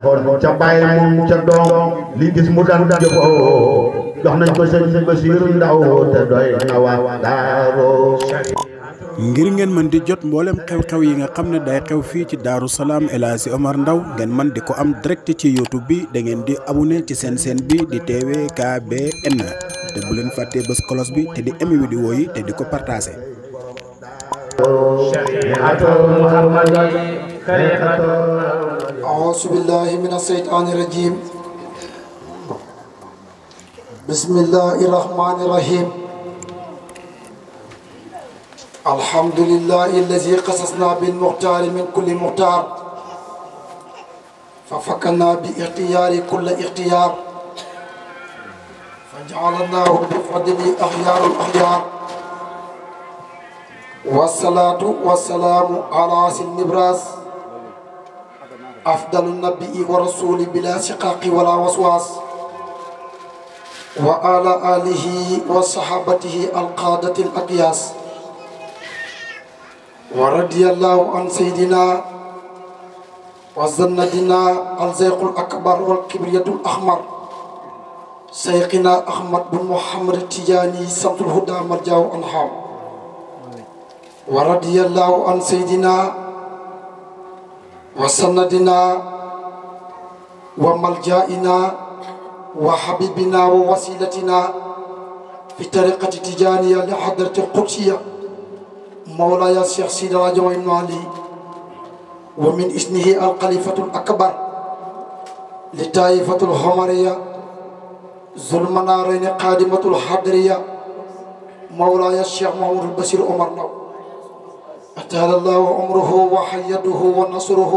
xool ca bàyyi moom ca doom li gis mu daan jëfoo jox nañ ko sëñ Basiiru Ndaw te doy na waa Daaru. ngir ngeen mën di jot mboolem xew-xew yi nga xam ne day xew fii ci Daaru Salaam El Hadji Omar Ndao ngeen mën di ko am direct ci YouTube bi da ngeen di abonné ci seen bi di TVKBN te bu leen fàttee bës cloche bi te di aimé vidéo yi te di ko partagé. أعوذ بالله من الشيطان الرجيم بسم الله الرحمن الرحيم الحمد لله الذي قصصنا بالمختار من كل مختار ففكنا باختيار كل اختيار فجعلناه بفضل أخيار الأخيار والصلاة والسلام على سيدنا النبراس أفضل النبي ورسول بلا شقاق ولا وسواس وعلى آله وصحابته القادة الأقياس ورضي الله عن سيدنا وزندنا الزيق الأكبر والكبرية الأحمر سيقنا أحمد بن محمد التجاني سمت الهدى مرجع أنحام ورضي الله عن سيدنا وسندنا وملجائنا وحبيبنا ووسيلتنا في طريقة تجانية لحضرة القدسية مولاي الشيخ سيد راجع بن علي ومن اسمه الخليفة الأكبر لطائفة الحمرية ذو المنارين قادمة الحضرية مولاي الشيخ محمود البشير عمر ndao أطال الله عمره وحيده ونصره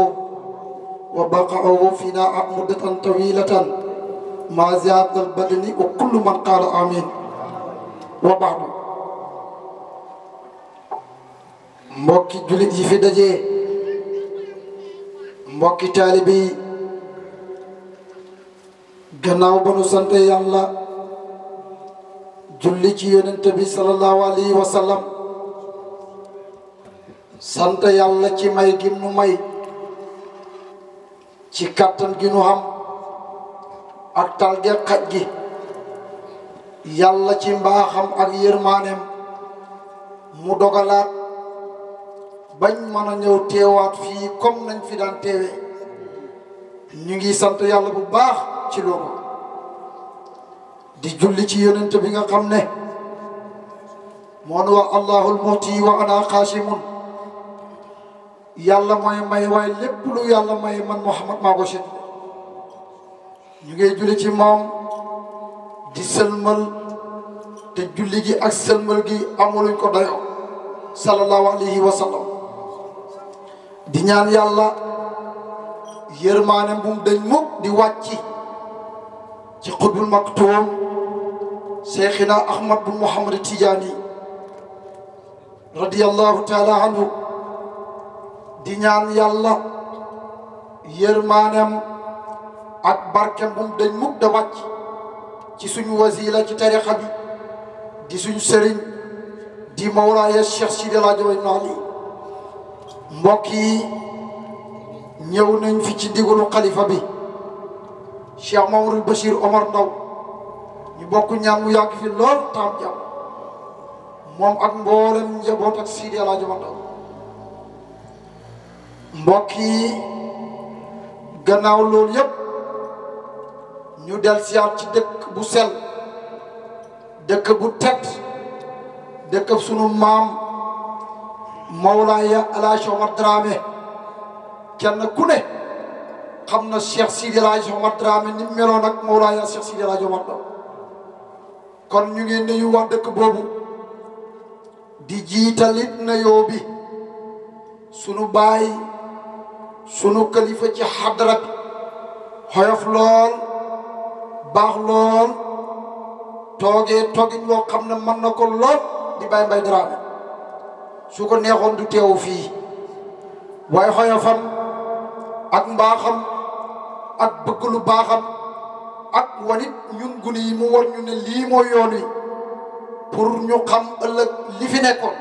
وبقعه فينا مدة طويلة ما زاد البدن وكل من قال آمين وبعد mbokki jullit yi fi daje mbokki taalibe yi gannaaw ba nu sant yàlla julli ci yonent bi sallallahu alayhi wa sallam sant yàlla ci may gi nu may ci kàttan gi nu xam ak talge xaj gi yàlla ci mbaaxam ak yërmaaneem mu dogalaat bañ mën a ñëw teewaat fii comme nañ fi daan teewee ñu ngi sant yàlla bu baax ci loolu di julli ci yonent bi nga xam ne moo nu wax allahul muhti wa ana xaasimun yàlla mooy may waaye lépp lu yàlla may man Muhammad maa ko seet ñu ngay julli ci moom di sëlmal te julli gi ak sëlmal gi amuluñ ko dayoo sallallahu alayhi wa sallam di ñaan yàlla yërmaane bu mu dañ mukk di wàcci ci xutbul maktuum Seexina Ahmad bu Muhammad Tijaani radiyallahu taala anhu di ñaan yàlla yërmaanem ak barkem bu mu dañ mukk da wàcc ci suñu wasila ci tarixa bi di suñu sëriñ di mawlaaya Cheikh Sidi Hadji Ali mbokk yi ñëw nañ fi ci ndigalu xalifa bi Cheikh Mamadou Bachir Omar Ndao ñu bokk ñaan mu yàgg fi lool taam jàmm moom ak mboolem njaboot ak Sidi Hadji Ndao mbokk yi gannaaw loolu yépp ñu del siyaat ci dëkk bu sell dëkk bu tedd dëkk sunu maam Mawlaaya El Hadji Omar Dramé kenn ku ne xam na Cheikh Sidi El Hadji Omar Dramé ni meloon ak Mawlaaya Cheikh Sidi El Hadji Omar Ndao kon ñu ngi nuyu wax dëkk boobu di jiitalit na yoo bi sunu baay sunu kalifa ci xadra bi xoyof lool baax lool toogee toogin loo xam ne mën na ko lool di Baye Mbaye Dramé su ko neexoon du teewu fii waaye xoyofam ak mbaaxam ak bëgg lu baaxam ak wanit ñun gune yi mu war ñu ne lii mooy yoon wi pour ñu xam ëllëg li fi nekkoon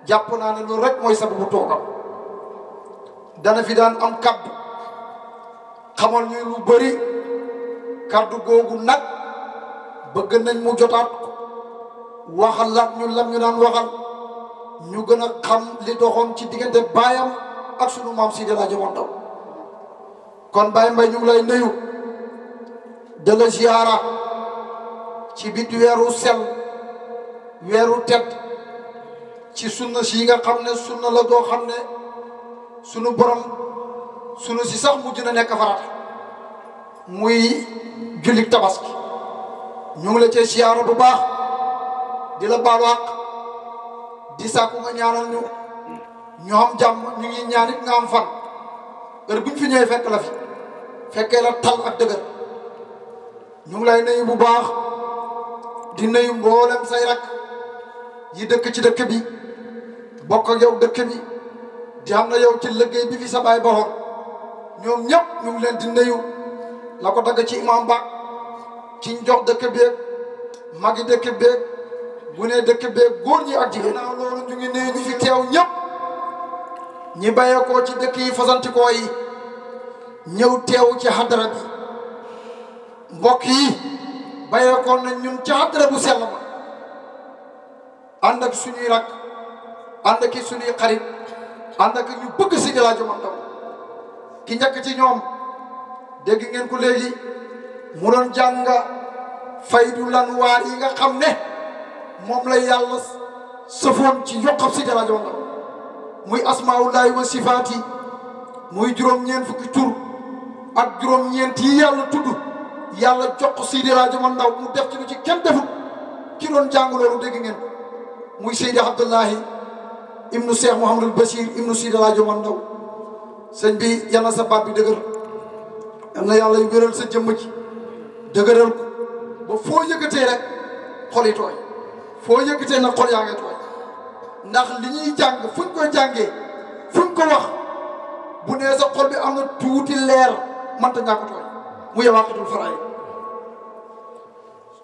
jàpp naa ne loolu rek mooy sababu toogam dana fi daan am kaddu xamal ñu lu bëri kàddu googu nag bëgg nañ mu jotaat ko waxal la ñu lam ñu daan waxal ñu gën a xam li doxoon ci diggante baayam ak sunu maam Seydi El Hadji Omar Ndaw kon Baye Mbaye ñu ngi lay nuyu de la ziara ci bit weeru sel weeru tedd ci sunna si nga xam ne sunna la doo xam ne sunu borom sunu si sax mujj na nekk farata muy jullit tabaski ñu ngi la cee ziara bu baax di la baalu àq di sàkku nga ñaanal ñu am jàmm ñu ngi ñaan it nga am fan heure bu ñu fi ñëwee fekk la fi fekkee la tal ak dëgër ñu ngi lay nuyu bu baax di nuyu mboolem say rak yi dëkk ci dëkk bi bokk ak yow dëkk bi di xam na yow ci liggéey bi fi sa baay baxoon ñoom ñëpp ñu ngi leen di nuyu la ko dagg ci imam ba ci njox dëkk beeg magi dëkk beeg gune dëkk beeg góor ñi ak jigéen naa loolu ñu ngi nuyu ñi fi teew ñëpp ñi bàyyeekoo ci dëkk yi fasantikoo yi ñëw teew ci xadara bi mbokk yi bàyyeekoo nañ ñun ci xadara bu sell ma ànd ak suñuy rak ànd ak suñuy xarit ànd ak ñu bëgg Seydi El Hadji Omar Ndaw ki njëkk ci ñoom dégg ngeen ko léegi mu doon jàng faydu lanwaar yi nga xam ne moom la yàlla sëfoon ci yokkab Seydi El Hadji Omar Ndaw muy asmaullahi wa sifaat yi muy juróom-ñeent fukki tur ak juróom-ñeent yi yàlla tudd yàlla jox ko Seydi El Hadji Omar Ndaw mu def ci lu ci kenn defut ki doon jàng loolu dégg ngeen ko muy Seydi Abdullahi ibnu Cheikh Mouhamadul Bachir ibnu Seydi El Hadji Omar Ndaw sëñ bi yal na sa baat bi dëgër yal na yàlla yu wéral sa jëmm ji dëgëral ko ba foo yëkkatee rek xol yi tooy foo yëkkatee nag xol yaa ngi tooy ndax li ñuy jàng fuñ koy jàngee fuñ ko wax bu nee sa xol bi am na tuuti leer mënta ñàkk tooy mu yawaaqitul faraay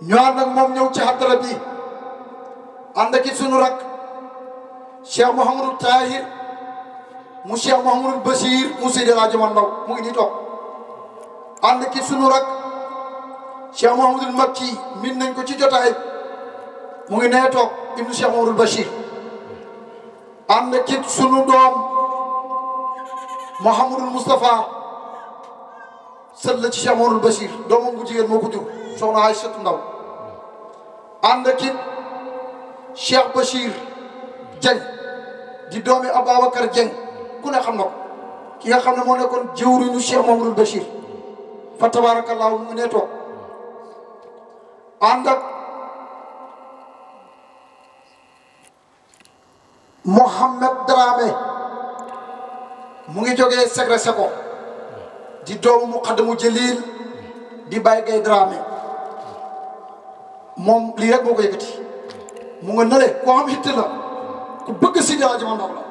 ñu ànd ak moom ñëw ci xadara bi ànd ak sunu rak Cheikh Mouhamadou Tahir mu Cheikh Mouhamadou Bachir mu Seydi El Hadji Omar Ndaw mu ngi nii toog ànd ak sunu rak Cheikh Mouhamadou Makki min nañ ko ci jotaay mu ngi nee toog ibnu Cheikh Mouhamadou Bachir ànd ak sunu doom Mouhamadou Moustapha sët la ci Cheikh Mouhamadou Bachir doomam bu jigéen moo ko jur soxna Aïssatou Ndaw ànd ak Cheikh Bachir Dieng di doomi Ababacar Dieng ku ne xam na ko ki nga xam ne moo nekkoon jëwriñu Cheikh Mouhamadou Bachir fa tabarakallahu mu ngi nee toog ànd ak Mohamed Dramé mu ngi jógee Segre Seko di doomu Muqaddamu Jalil di Baye Gaye Dramé moom lii rek moo ko yëkkati mu nga nële koo xam hitte la ku bëgg Seydi El Hadji Omar Ndaw la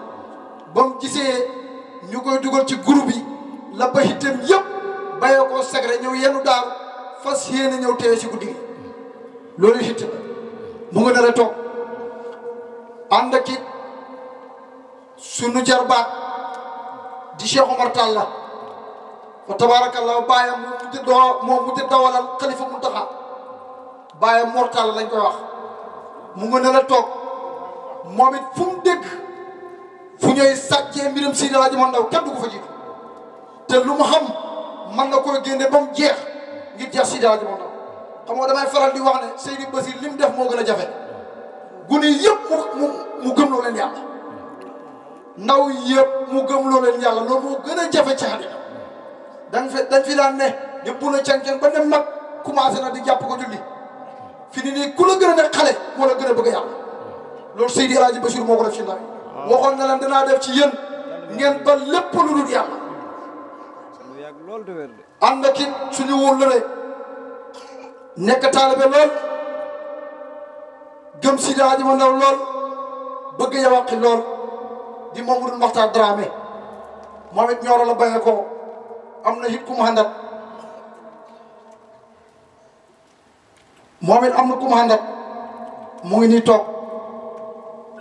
ba mu gisee ñu koy dugal ci groupe yi la ba hitteem yëpp bàyyee koo Segre ñëw yenu daal fas yéene ñëw teewe si guddi gi loolu hitte la mu nga nële toog ànd ak sunu jarbaat di Cheikh Omar Talla fa tabarakallah baayam moom mu dawalal Xalifa Muntaxa baayam Mor Talla lañ koy wax mu nga ne la toog moom it fu mu dégg fu ñooy sàccee mbiram Seydi El Hadji Omar Ndaw kenn du ko fa jiitu te lu mu xam mën na koy génne ba mu jeex ngir jeex Seydi El Hadji Omar Ndaw xam nga damay faral di wax ne Seydi Basir li mu def moo gën a jafe gune yëpp mu gëm loo leen yàlla ndaw yëpp mu gëm loo leen yàlla loolu moo gën a jafe ci àddina dañ fi daan ne ñëpp na can-can ba ne mag commencé na di jàpp ko julli fi ni nii ku la gën a ne xale moo la gën a bëgg yàlla loolu Seydi El Hadji Bachir moo ko def ci ndaw yi waxoon na leen danaa def ci yéen ngeen ba lépp lu dul yàlla ànd ak it suñu wóllëre nekk taalibe lool gëm Seydi El Hadji Omar Ndaw lool bëgg yawaqi lool di Mamadou Mokhtar Dramé moom it ñooro la bayee ko am na it ku mu àndat moom it am na ku mu àndat mu ngi nii toog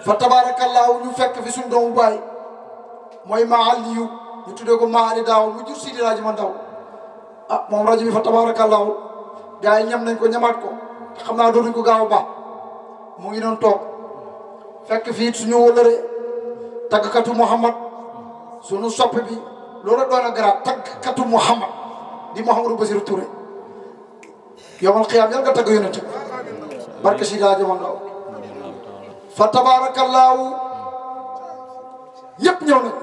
fa tabaarakallaahu ñu fekk fi suñu doomu baay mooy maa Aliyu ñu tuddee ko maa Ali daaw mu jur Seydi El Hadji Omar Ndaw ah moom rajo bi fa tabaarakallaahu gars yi ñam nañ ko ñamaat ko te xam naa dootuñ ko gaaw a baax mu ngi doon toog fekk fii suñu wóllëre taggkatu Muhammad suñu sopp bi loolu doon a garaat taggkatu Muhammad di Mouhamadou Bassirou Touré yomal xiyaam yal nga tagg yonent bi barke si daa jamono ndaw fa tabaarakallaahu ñëpp ñëw nañ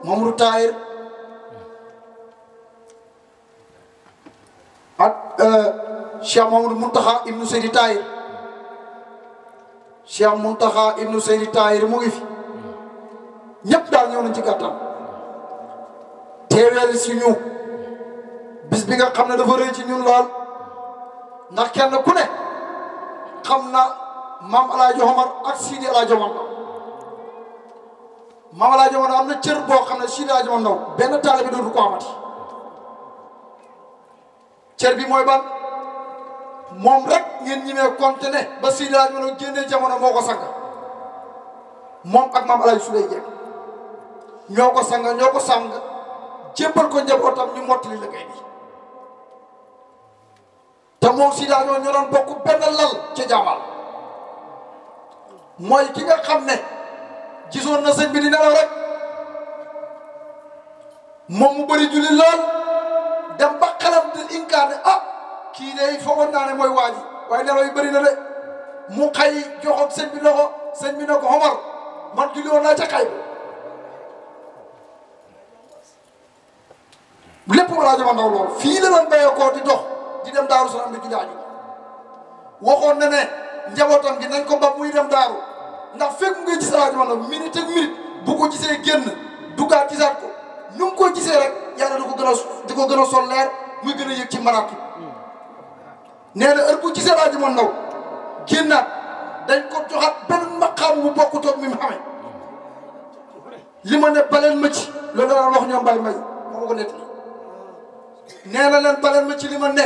Mamadou Tahir ak Cheikh Mamadou Muntaxa ibnu Seydi Tahir Cheikh Muntaxa ibnu Seydi Tahir mu ngi fi ñëpp daal ñëw nañ ci gàttal teeweel si ñu bis bi nga xam ne dafa rëy ci ñun lool ndax kenn ku ne xam na maam El Hadj Omar ak Sidi El Hadj Omar maam El Hadj Omar am na cër boo xam ne Sidi El Hadj Omar ndaw benn taalibe bi dootu ko amati cër bi mooy ban moom rek ngeen ñimee compte ne ba Sidi El Hadj Omar génnee jamono moo ko sang moom ak maam El Hadj Souley Dieng ñoo ko sang jébbal ko njabootam ñu mottali liggéey bi te moom Sidi El Hadj Omar ñoo doon bokk benn lal ca jaamal mooy ki nga xam ne gisoon na sëñ bi di nelaw rek moom mu bëri julli lool dem ba xelam di incarné ah kii de foogoon naa ne mooy waa ji waaye nelaw yi bëri na de mu xay joxoon sëñ bi loxo sëñ bi ne ko Omar man julli woon naa ca xay bi lépp walaa jama ndaw lool fii la doon béyee koo di dox di dem Daaru Salaam di julli aju waxoon na ne njabootam gi nañ ko ba muy dem daaru ndax fekk mu ngi gis El Hadj Omar minute ak minute bu ko gisee génn duggaat gisaat ko nu mu ko gisee rek yàlla di ko gën a sol leer muy gën a yëg ci maraat bi nee na heure bu gisee El Hadj Omar ndaw génnaat dañ ko joxaat benn maqaam mu bokku toog mi mu xamee li ma ne baleen ma ci loolu daan wax ñoom Baye Mbaye moo ma ko nettali nee na leen baleen ma ci li ma ne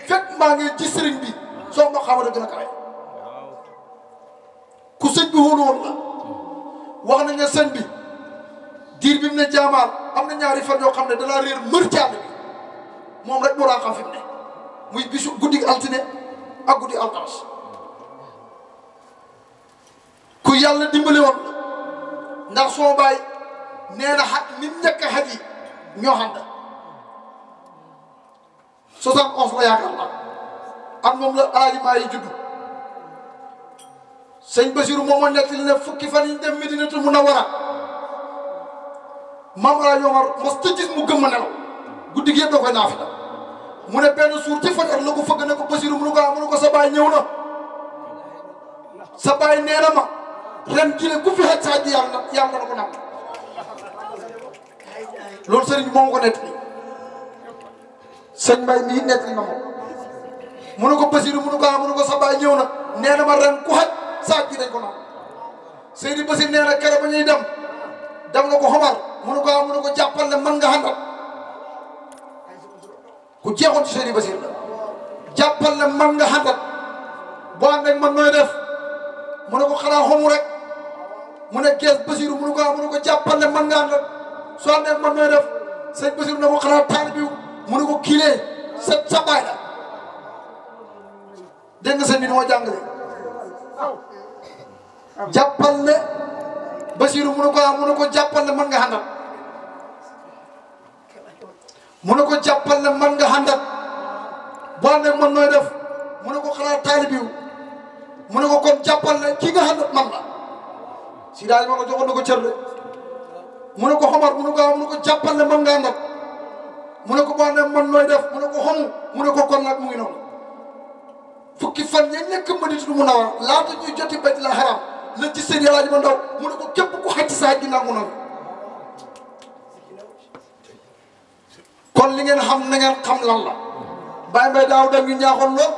fekk maa ngi ci sëriñ bi soo ma xamal a gën a kawe ku sëñ bi wóolu woon la wax nañ ne sëñ bi diir bi mu ne jaamaal am na ñaari fan yoo xam ne danaa réer mër caabi bi moom rek moo daan xam fi mu ne muy bisu guddi altine ak guddi alxames ku yàlla dimbali woon la ndax soo baay nee na xat nit njëkk a xaj yi ñoo xam ne 71 la yaakaar naa ak moom la alaajimaa yi juddu sëñ Basiru moom moo nettali ne fukki fan yi ñu dem Medinatul Munawwara maam El Hadj Omar mos ta gis mu gëm ma nelaw guddi gi yëpp da koy naafila mu ne benn suur ci fajar la ko fëgg ne ko Basiru mu ne ko sa baay ñëw na sa baay nee na ma ren jile ku fi xaj saa ji yàlla na ko nam loolu sëriñ bi moom ko nettali sëñ Mbay mii nettali na moom mu ne ko Basiru mu ne ko sa baay ñëw na nee na ma ren ku xaj saa ji dañ ko naan Seydi Basir nee na kere ba ñuy dem na ko xamal mu ne ko jàppal ne man nga xandal ku jeexoon ci Seydi Basir la jàppal ne man nga xandal boo ànd ak man nooy def mu ne ko xanaa xomu rek mu ne gees Basiru mu ne ko jàppal ne man nga xandal soo ànd ak man nooy def sëñ Basiru ne ko xanaa taal bi mu ne ko kiilee sa baay la dégg nga sëñ bi ni moo jàngale jàppal ne Basiru mu ne ko jàppal ne man nga xandal mu ne ko jàppal ne man nga xandal boo ne man nooy def mu ne ko xanaa taalibiw mu ne ko kon jàppal ne ki nga xandal man la si daal ma ko joxoon na ko cër de mu ne ko xomar mu ne ko jàppal ne man nga xandal mu ne ko boo ne man nooy def mu ne ko xomu mu ne ko kon nag mu ngi noonu fukki fan ya nekk Madinatul Munawwara laata ñuy joti Baytul Haram la ci Seydi El Hadji Ndaw mu ne ko képp ku xaj ci saa ginnaaw mu noonu kon li ngeen xam na ngeen xam lan la Baye Mbaye daaw dem ñu ñaaxoon lool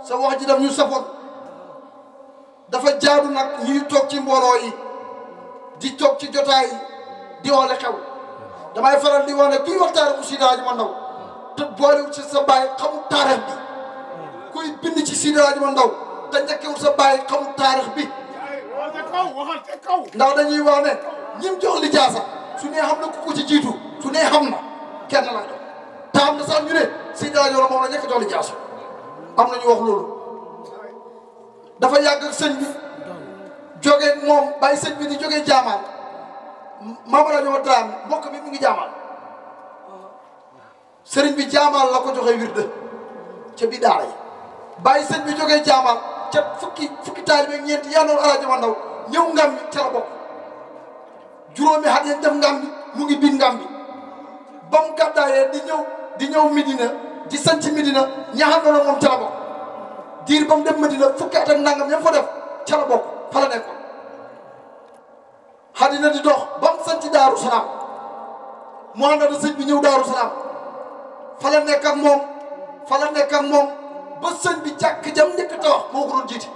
sa wax ji daf ñu safoon dafa jaadu nag ñuy toog ci mbooloo yi di toog ci jotaay yi di wale xew damay faral di wax ne kuy waxtaane mu Seydi El Hadji Ndaw te boolewul ci sa baay xamul taarix bi kuy bind ci Seydi El Hadji Ndaw te njëkkewul sa baay xamul taarix bi ndax dañuy wax ne ñim jox li jaasa su nee xam na ku ko ci jiitu su nee xam na kenn la Seydi Hadji Omar moom la ñëkk jox li jaas am na ñu wax loolu dafa yàgg ak sëñ bi jógee moom bàyyi sëñ bi di jógee jaamaan Maam Alaaji Omar Dramé mbokk bi mu ngi jaamaan sëriñ bi jaamaan la ko joxee wirde ca bi daara yi bàyyi sëñ bi jógee jaamaan ca fukki taalibe ñeenti yaa noonu Alaaji Omar Ndaw ñëw ngam bi ca la bokk juróomi at yañ def ngam bi mu ngi biir ngam bi ba mu gàddaayee di ñëw Medina di sanc Medina ñaxam na moom ca la bokk diir ba mu dem Medina fukki at ak nangam ñam fa def ca la bokk fa la nekkoon xadina di dox ba mu sanc Daaru Salaam mu ànd ak sëñ bi ñëw Daaru Salaam fa la nekk ak moom ba sëñ bi jàkk jam njëkk tawax moo ko doon jiite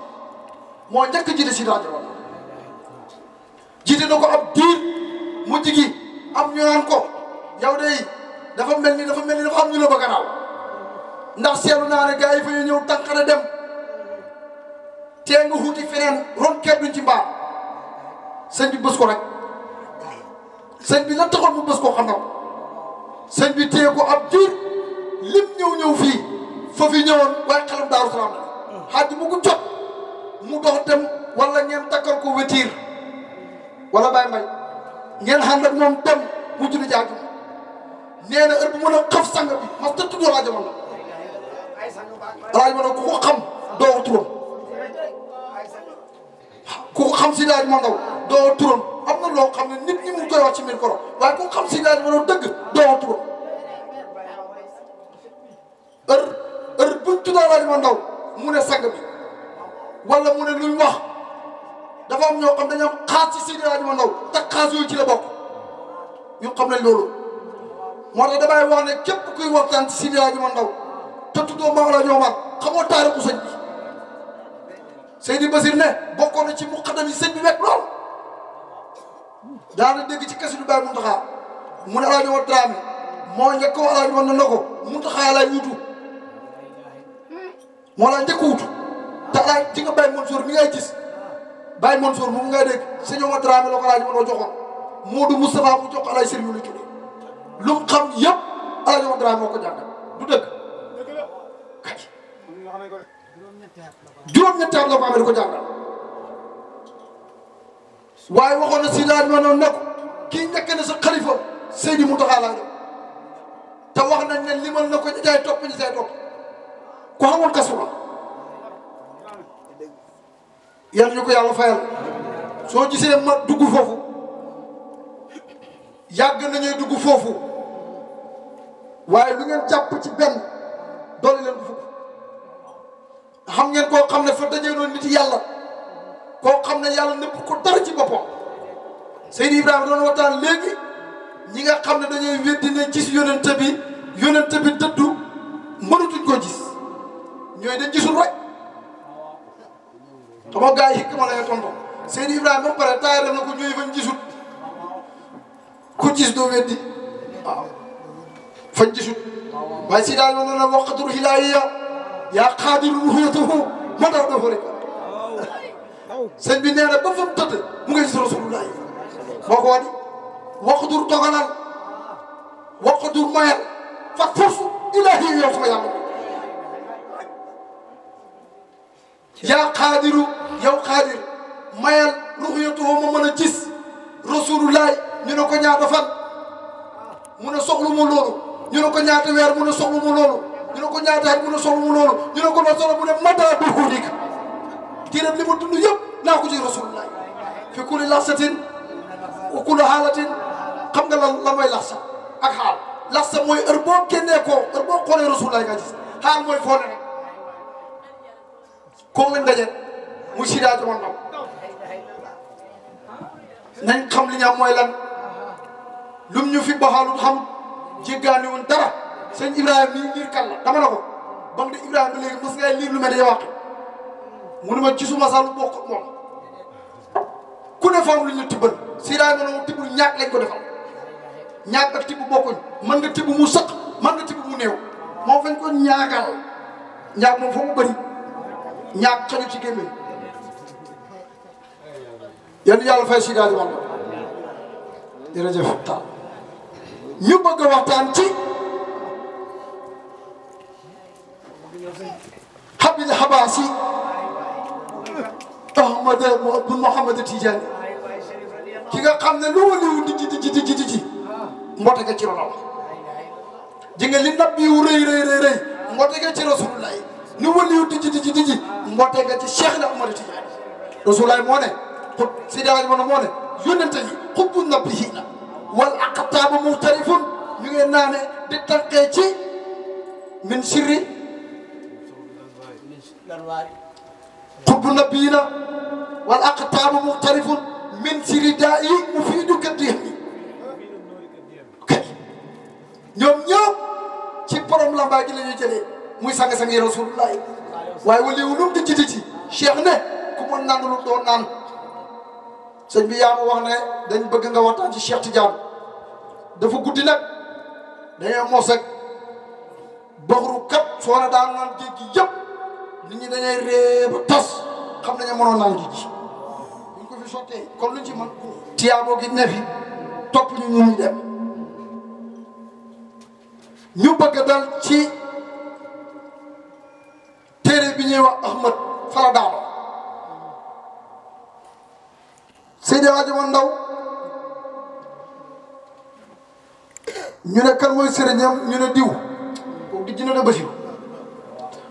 moo njëkk jiite si rajo wala jiite na ko ab diir mu jigi am ñu naan ko yow de dafa mel ni dafa am ñu la bëgg a naaw ndax seetlu naa ne gars yi fa ñu ñëw tànqare dem tee nga xuuti feneen ron ker duñ ci mbaar sëñ bi bës ko rek sëñ bi la taxoon mu bës koo xam na sëñ bi téye ko ab diir lim ñëw fii fa fi ñëwoon waaye xelam Daaru Salaam la xaaj bu ko jot mu dox dem wala ngeen takkal ko wetiir wala Baye Mbaye ngeen ànd ak moom dem mu julli jaaju nee na heure bu mën a xaf sang bi mas ta tudd Alaaji Omar Alaaji Omar ku ko xam doo turam ku ko xam si Alaaji Omar doo turam am na loo xam ne nit ñi mu koy wax ci micro waaye ku ko xam si Alaaji Omar dëgg doo turam heure buñ tudd Alaaji Omar mu ne sang bi wala mu ne luñ wax dafa am ñoo xam dañoo am xaas ci Seydi Hadji Omar Ndaw te xaas yooyu ci la bokk ñu xam nañ loolu moo tax damay wax ne képp kuy waxtaan ci Seydi Hadji Omar Ndaw te tuddoo Maam Alaaji Omar xamoo taarixu sëñ bi Seydi Basir ne bokkoon na ci muqaddam yi sëñ bi wekk lool daana dégg ci kasidu Baay Muntaxa mu ne Alaaji Omar Dramé moo njëkk ko Alaaji Omar na ko Muntaxa lay wutu moo laa njëkk wutu te alaaj ci nga Baye Mansour mi ngay gis Baye Mansour moom ngay dégg sëñ Omar Dramé la ko Alaaji Omar joxoon Modou Moustapha mu jox Alaaji Sëriñ lu tuddee lu mu xam yëpp Alaaji Omar Dramé moo ko jàngal du dëgg kay juróom-ñetti at la ko amee di ko jàngal waaye waxoon na si daal ma noonu ne ko kii njëkk na sa xalifa Seydi Mountakha laa ñëw te wax nañ ne limal na ko ñi jaay topp ñi say topp ku xamoon kasu la yal ñu ko yàlla fayal soo gisee ma dugg foofu yàgg nañuy dugg foofu waaye lu ngeen jàpp ci benn doole leen ko fukk xam ngeen koo xam ne fa dajee noonu nit yàlla koo xam ne yàlla nëpp ko dara ci boppam Seydi Ibrahima doon waxtaan léegi ñi nga xam ne dañuy weddi ne gis yonent bi dëddu mënatuñ ko gis ñooy dañ gisul rek xam nga gars yi xikma la nga tontu Seydi Ibrahima ba pare taayal na ko ñooy fañ gisut ku gis doo weddi waaw fañ gisut waaye si daal ma ne waqatul hilaaliya yaa xaadiru ruhiyatuhu ma daw doo rek sëñ bi nee na ba fa mu tëdd mu ngi gis rasulullah moo ko wadi waqatul dogalal waqatul mayal fa force ilahi yow sama yàlla yaa xaadiru yow xaadir mayal ruhiyatuhu ma mën a gis rasulullah ñu ne ko ñaata fan mu ne soxlu mu loolu ñu ne ko ñaata weer mu ne soxlu mu loolu ñu ne ko ñaata at mu ne soxlu mu loolu ñu ne ko loo soxla mu ne mata bi xuudik diiram li ma dund yëpp naa ko ci rasulullah fi kulli laxsatin wa kulli xaalatin xam nga lan mooy laxsa ak xaal laxsa mooy heure boo génnee ko heure boo xoolee rasulullah nga gis xaal mooy foo ne rek koo lañ daje muy Seydi Hadji Omar Ndaw nañ xam li ñu am mooy lan lum ñu fi baxaalut xam jéggaani wuñ dara sëñ Ibrahima mii liir kan la dama na ko ba mu de Ibrahima ba léegi mos ngay liir lu mel ne wax mu ne ma gisuma sax lu bokk ak moom ku ne faam lu ñu tibbal Seydi Hadji Omar tibbul ñaak lañ ko defal ñaak ak tibb bokkuñ mën nga tibb mu sëq mën nga tibb mu néew moom fañ ko ñaagal ñaak moom foo mu bëri ñaak xaju ci gémmiñ yéen yàlla fay Seydi Hadji Omar jërëjëf taal ñu bëgg a waxtaan ci si Ahmad bu Mouhamad Tidiane ki nga xam ne lu waliwu di ji mboote nga ci ronam ji nga li nab yu rëy mboote nga ci rasulullah ni waliwu di ji mboote nga ci Cheikh na Ahmad Tidiane rasulullah moo ne xut si daaj moo ne yónnente yi xubbu nabiyina wal aqtaabu muxtarifun ñu ngeen naane di tànqee ci min sirri xubbu nabiyina wal aqtaabu muxtarifun min sirri daa yi mu fii du gëdd yi ñoom ñëpp ci borom lambaa gi la ñuy jëlee muy sang-sang yi rasulullah waaye waliwu lum di ci cheikh ne ku mën naan lu doon naan sëñ bi yaa ma wax ne dañ bëgg nga waxtaan ci Cheikh Tidiane dafa guddi nag dañoo mos ak baxru kat soo na daan naan géej gi yëpp nit ñi dañuy ree ba tas xam nañu mënoon naan géej gi buñ ko fi sottee kon luñ ci mën tiyaaboo gi ne fi topp ñu ñu dem ñu bëgg dal ci téere bi ñuy wax Ahmad fala daano Seydi Hadji Omar Ndaw ñu ne kan mooy sëriñam ñu ne diw kooku di jina ne Basiru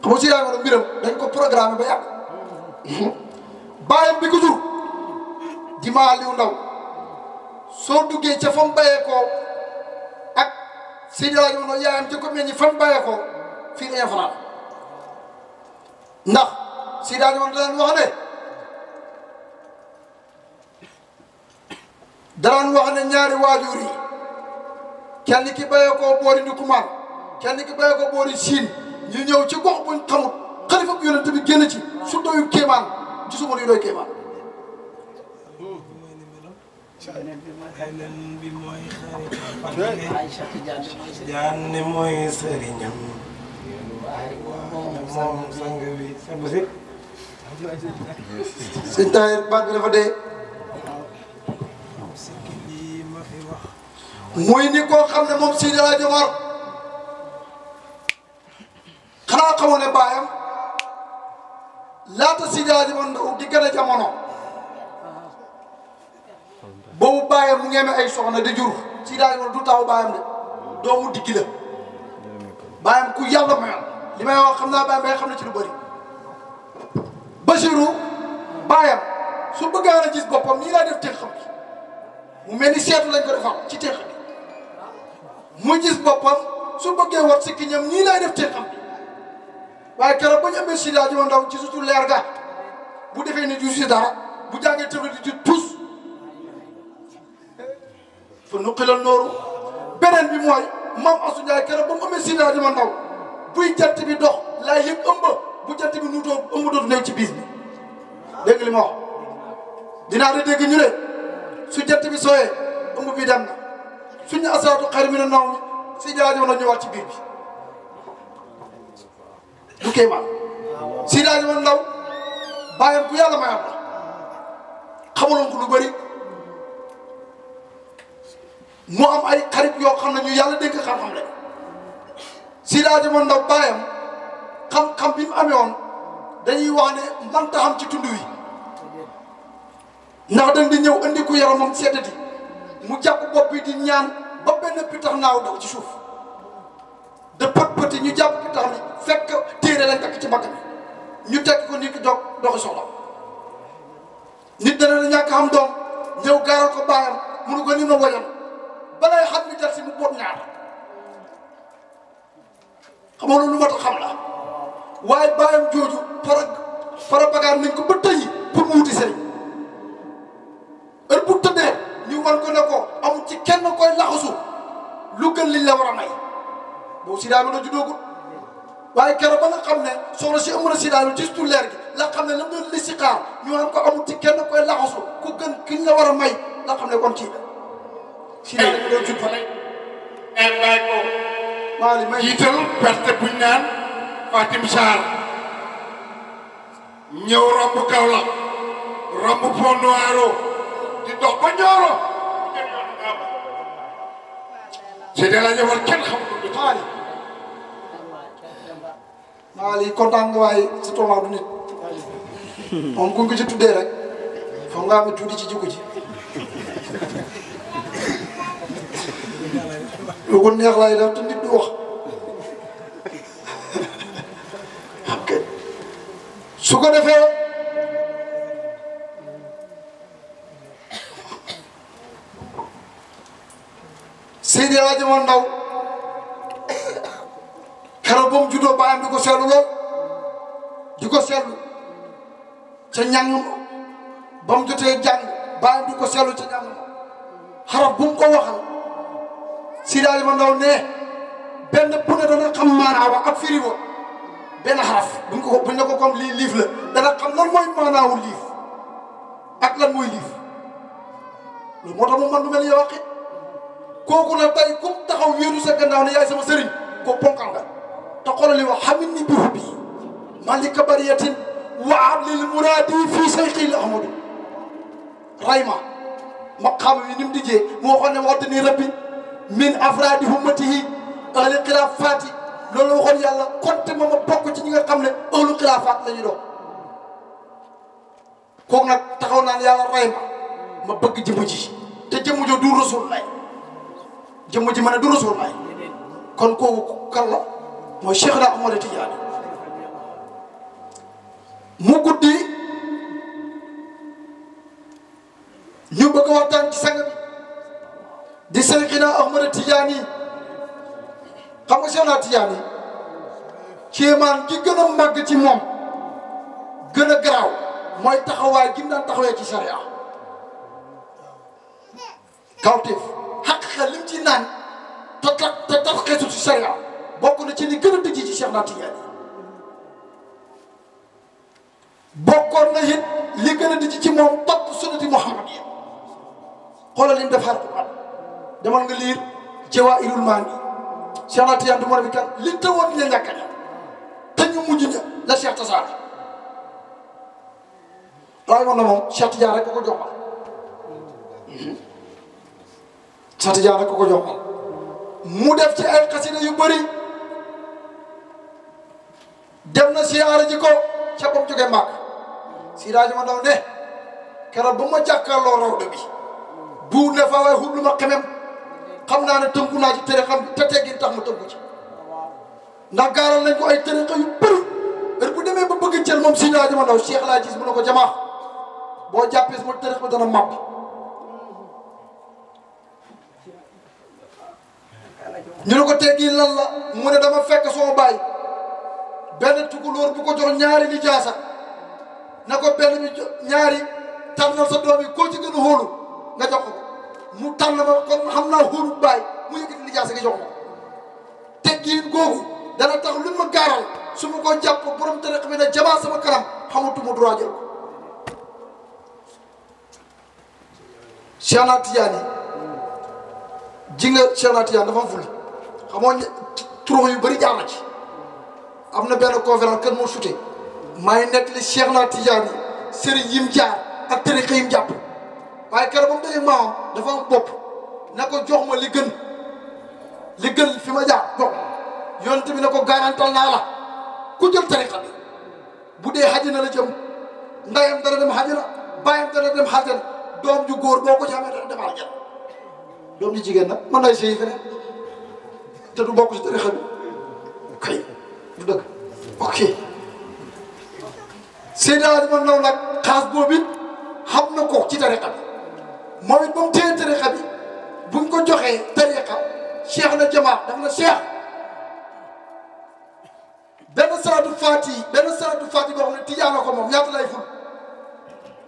xam nga Seydi Hadji Omar mbiram dañ ko programme ba yàgg bàyyam bi ko jur di Maaliw Ndaw soo duggee ca fam bayee ko ak Seydi Hadji Omar Ndaw yaayam ca ko meññi fam bayee ko fii la ñu fanaan ndax Seydi Hadji Omar daan wax ne daraan wax ne ñaari waajur yi kenn ki bayee koo boori Ndukumaan kenn ki bayee koo boori Siin ñu ñëw ci gox buñ xamut xalifa bu yonent bi génn ci su doyu kéemaan gisuma luy doy kéemaan Tidiane mooy sëriñam moom sang bi sëñ Tahir baat bi dafa dee muy ni koo xam ne moom Seydi Hadji Omar xanaa xamoon ne baayam laata Seydi Hadji Omar Ndaw di gën a jamono boobu baayam mu ngi amee ay soxna di jur Seydi Hadji Omar du taaw baayam de doomu diggi la baayam ku yàlla mayoon li may wax xam naa baayam bay xam ne ci lu bëri Basiru baayam su bëggaan a gis boppam nii laa def teex xam bi mu mel ni seetu lañ ko defal ci teex bi mu gis boppam su bëggee wat si kiñam nii lay def teexam bi waaye keroog ba ñu amee Seydi Hadji Omar Ndaw ci sutu leer ga bu defee ni du si dara bu jàngee tëbli di tus fa nuqilal nooru beneen bi mooy maam Asu Njaay keroog ba mu amee Seydi Hadji Omar Ndaw buy jant bi dox laay yëg ëmb bu jant bi nuutoo ëmb dootu néew ci biis bi dégg li ma wax dinaa di dégg ñu ne su jant bi sooyee ëmb bi dem na suñu asaatu xar mi ne naw mi Seydi Hadji Omar ñëwaat ci biir bi du kéemaan Seydi Hadji Omar Ndaw bàyyam ku yàlla mayam la xamaloon ko lu bëri mu am ay xarit yoo xam ne ñu yàlla dénk xam-xam la Seydi Hadji Omar Ndaw bàyyam xam-xam bi mu amee woon dañuy wax ne mënta xam ci tund wi ndax dañ di ñëw andi ku yaramam seddati mu jàpp bopp bi di ñaan ba benn pitax naaw daw ci suuf de pët ñu jàpp pitax mi fekk téere lañ takk ci mbagg mi ñu tekk ko nit ki doxi soxla nit dana la ñàkk xam doom ñëw gaaral ko baayam munu ko ni ma wajam balay xam mi dar si mu boot ñaar xam nga loolu lu ma tax xam la waaye baayam jooju para bagaar nañ ko ba tëyi pour mu wuti sëriñ heure bu tëddee ñu wan ko ne ko amul ci kenn koy laxasu lu gën liñ la war a may boobu Seydi mën a juddoogut waaye keroog ba nga xam ne soxna si ëmb na Seydi ci tu leer gi la xam ne lam doon li si xaar ñu wan ko amul ci kenn koy laxasu ku gën kiñ la war a may la xam ne kon kii la Seydi ma doon jut fa bàyyi ko maa li may jiital perte buñ naan Fatim Sarr ñëw romb Kaolack romb Pont Noiro di dox ba Nioro Seydi Hadji Omar kenn xamul lu maali maa lii kontaan nga waaye sa tooma du nit moom kuñ ko ci tuddee rek foog nga am tuuti ci jikko ji lu ko neex lay def te nit du wax ok su ko defee Seydi El Hadji Omar Ndaw keroog ba mu juddoo baayam di ko seetlu lool di ko seetlu ca ñàng ba mu jotee jàng baayam di ko seetlu ca ñàng xaraf bu mu ko waxal Seydi El Hadji Omar Ndaw ne benn bu ne dana xam maanaawa ak firi wa benn xaraf buñ ne ko comme lii liif la dana xam lan mooy maanaawu liif ak lan mooy liif loolu moo tax mu man lu mel ni yow kooku na tey kum taxaw wéeru sa gannaaw ne yaay sama sëriñ ko ponkal nga te xoolal li wax xamit ni bihu bi malika bariyatin wa ablil muradi fii sayqil ahmadu rayma maqaam yi ni mu dijjee mu waxoon ne waxta ni rabbi min afradi ummatihi ahli xilaafaati loolu la waxoon yàlla konte ma bokk ci ñi nga xam ne ahlu xilaafaat la ñu doon kooku nag taxaw naan yàlla rayma ma bëgg jëmm ji te jëmm jo du rasul lay jëmm ji ma ne du rasul lay kon kooku kan la mooy Cheikh na Ahmad Tidiane mu guddi ñu bëgg a waxtaan ci sang bi di Cheikhna Ahmad Tidiane xam nga Cheikh na Tidiane kéemaan gi gën a màgg ci moom gën a garaaw mooy taxawaay gi mu daan taxawee ci sharia kawteef xaqiqa lim ci naan te tax xeetu ci sharia bokk na ci li gën a dëgg ci Cheikh na Tidiane bokkoon na it li gën a dëgg ci moom topp sunnati Muhammad yi xoolal li mu def Alxuraan demal nga liir Jawaahirul Maani Cheikh na Tidiane du mor bi kan li tawoon ña ñàkk ña te ñu mujj ña la Cheikh tasaare waaye moom na moom Cheikh Tidiane rek ko joxal Cheikh Tidiane rek ko joxal mu def ci ay xasida yu bëri dem na siyaara ji ko ca ba mu jógee màgg Seydi El Hadji Omar Ndaw ne keroog ba ma jàkkaarloo rawda bi buur ne fa waaye xul lu ma xemem xam naa ne tënku naa ci tere xam te teggin tax ma tënku ci ndax gaaral nañ ko ay tariqa yu bëri heure bu demee ba bëgg jël moom Seydi El Hadji Omar Ndaw Cheikh laa gis mu ne ko jamaax boo jàppee sama tariqa ba dana màbb ñu ne ko teggin lan la mu ne dama fekk soo bàyyi benn tukulóor bu ko jox ñaari lijaasa na ko benn bi ñaari tànnal sa doom yi koo ci gën a xóolu nga jox ko mu tànn ma kon xam naa xóolu bàyyi mu yëkkati lijaasa nga jox ko teggin googu dana tax lu ma gaaral su ma ko jàpp borom tariqa bi ne jamaa sama kanam xamatuma droit jël ko Cheikh na Tidiane ji nga Cheikh na Tidiane dafa am ful xamoo turux yu bëri jaar na ci am na benn conférence kër moo sute maay nekk li Cheikh na Tidiane sëriñ yim jaar ak tariqa yim jàpp waaye keroog ba mu dajee maam dafa am bopp ne ko jox ma li gën fi ma jaar jox yonent bi ne ko garantal naa la ku jël tariqa bi bu dee xajina la jëm ndayam dana dem xajina bàyyam dana dem xajina doom ju góor boo ko ci amee dana dem aljana doom ju jigéen nag mën nay sëy feneen te du bokk ci tariqa bi kay du dëgg ok Seydi El Hadji Omar Ndaw nag xaas boobu it xam na ko ci tariqa bi moom it ba mu téye tariqa bi buñ ko joxee tariqa Cheikh na jamaa daf na Cheikh benn salaatu faati boo xam ne Tijaan ko moom ñaata lay ful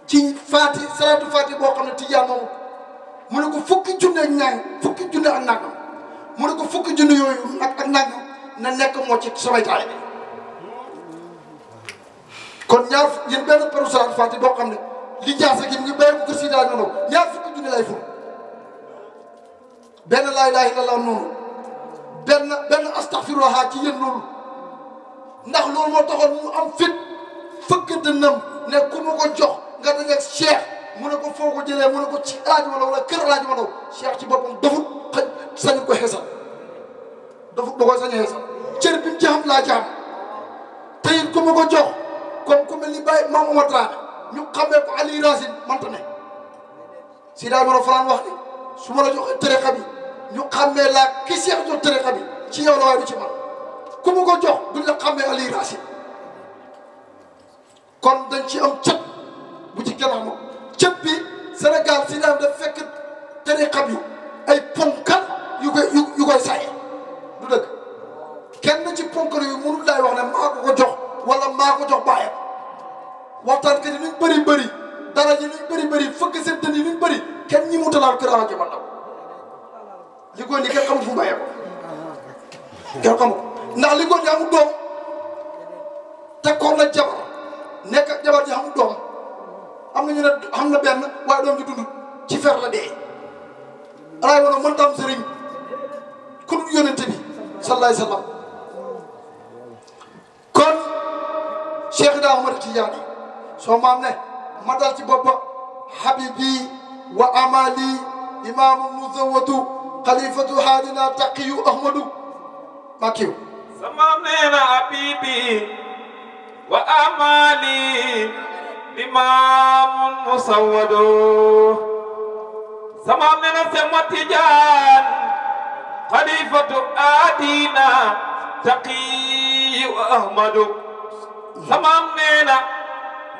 ci salaatu faati boo xam ne Tijaan moomu mu ne ko fukki junne ak nangam mu ne ko fukki junne yooyu ak nangam na nekk moo ci samay taay bi kon ñaar yéen benn peru salaatu faati boo xam ne li jaasa gi mu ngi béy ko kër si daal noonu ñaar fukki junne lay ful benn laa ilaaha illallaah noonu benn astaghfirullah ci yéen loolu ndax loolu moo taxoon mu am fit fëkk dënnam ne ku ma ko jox nga dajeeg Cheikh mu ne ko foo ko jëlee mu ne ko ci Alaaji Omar Ndaw wala kër Alaaji Omar Ndaw Cheikh ci boppam dafut sañu ko xeesal dafut ba koy sañu xeesal cër bi mu ci xam laa ci xam ma ko jox comme ku mel ni Baye Maam Omar Dramé ñu xamee ko Ali Racine manta ne si daay mën a falaan wax ni su ma la joxee tariqa bi ñu xamee laa ki Cheikh jox tariqa bi ci yow la waaye du ci man ku ma ko jox duñ la xamee Ali Racine kon dañ ci am cët bu ci kenn amul cët bi Sénégal si daay daf fekk tariqa bi ay ponkal yu koy saye du dëgg kenn ci ponkal yu mënul laay wax ne maa ko jox wala maa ko jox bàyyam waxtaan kat yi luñ bëri dara ji luñ bëri fëgg seen tën yi luñ bëri kenn ñi mu talaal kër Alaaji Mandaw li ko ni kenn xamul fu mu bàyyee ko kenn xamul ndax li ko ni amul doom tekkoon na jabar nekk ak jabar ji amul doom am na ñu ne xam na benn waaye doom ji dund ci fer la dee alaay wono mën tam sëriñ ku dul yónente bi sallallahu alayhi wa sallam kon Cheikh Ida Ahmad Tidiane soo maam ne ma dal ci boppa habibi wa amali imamu muzawwadu xalifatu haadina taqiyu ahmadu makiw sama nee na habibi wa amali imamu musawwadu sama nee na sama Tijaan xalifatu haadina taqiyu ahmadu sama nee na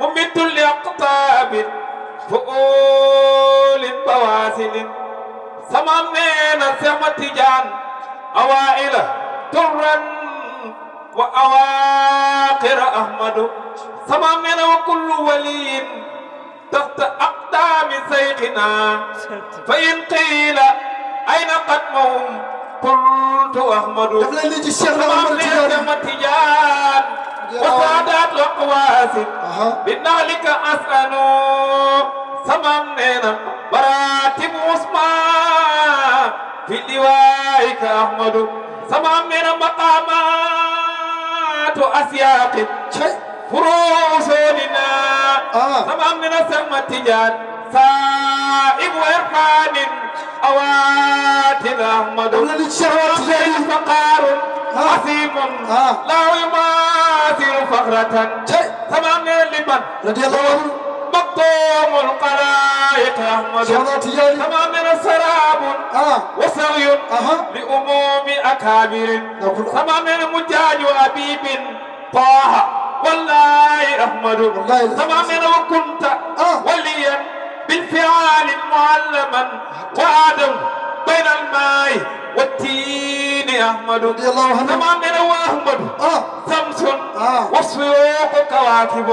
ممت لأقطاب فؤول بواسل سمامين سما تجان أوائل ترا وأواقر أحمد سمامين وكل ولي تحت أقدام سيقنا فإن قيل أين قدمهم قلت أحمد سمامين سما تجان وسادات الأقواسم بنالك أسألوا سمامنا براتب عثمان في لوائك أحمد سمامنا مقامات أسياق فروسنا سمامنا سمتجان سائب وإرقان أواتنا أحمد سمامنا فقار عظيم لا يماثل فخرة تمام لمن رضي الله عنه مقدوم القلائق أحمد تمام سراب وسوي لأموم أكابر تمام مجاج أبيب طه والله أحمد تمام وكنت وليا بالفعال معلما وآدم بين الماء والتين أحمد تمام وأحمد شمس والسيوق كواكب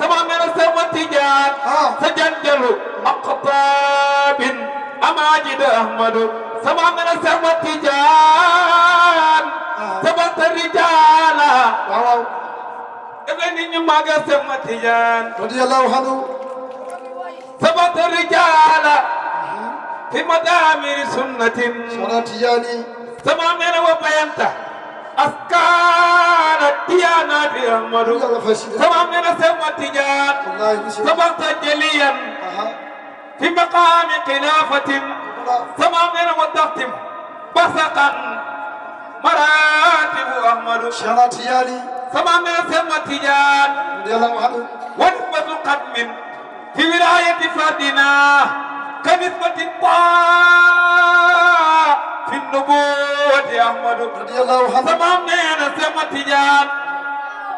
تمام سما تجان سجنجل أقطاب أماجد أحمد تمام سما تجان سبت الرجال ابن ماغا سما تجان رضي الله عنه سبت الرجال في مدامر سنة تجاني تمامنا وبينته أسكان الديانات أحمد تمامنا سما تجان سبقت جليا في مقام خلافة تمامنا وتختم بسقا مراتب أحمد تجاني تمامنا سما تجان ونسبة قدم في ولاية فردنا كنسبة الطاعة في النبوة أحمد رضي الله عنه تمامنا سما تجان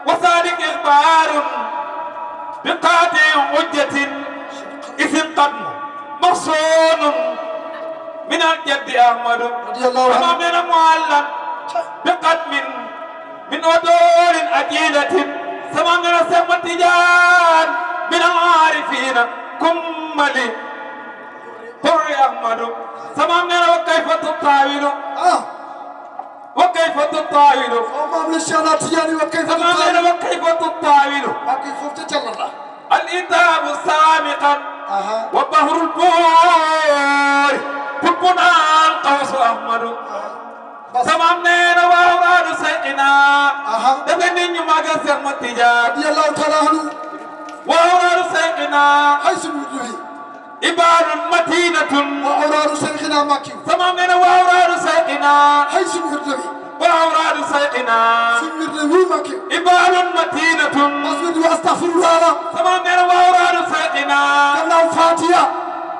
وصادق إخبار بقاطع حجة اسم قدم مخصون من الجد أحمد رضي الله عنه تمامنا معلم بقدم من أدور أجيلة تمامنا سما تجان من العارفين كملي حر أحمد سمعنا وكيف تطاول وكيف تطاول أمام للشانات يعني وكيف تطاول وكيف تطاول وكيف تجلل الإتاب سامقا وبهر البور حبنا القوس أحمد سمعنا وأوراد سيقنا دبني ما قسم التجار رضي الله تعالى عنه وأوراد سيقنا حيث الوجوه إبار متينة وأوراد سيقنا مكي تمامنا وأوراد سيقنا حيث الوجوه وأوراد سيقنا سمير لوي ماكي إبال متينة أسود واستغفر الله سمام نير وأوراد سيقنا كنا فاتيا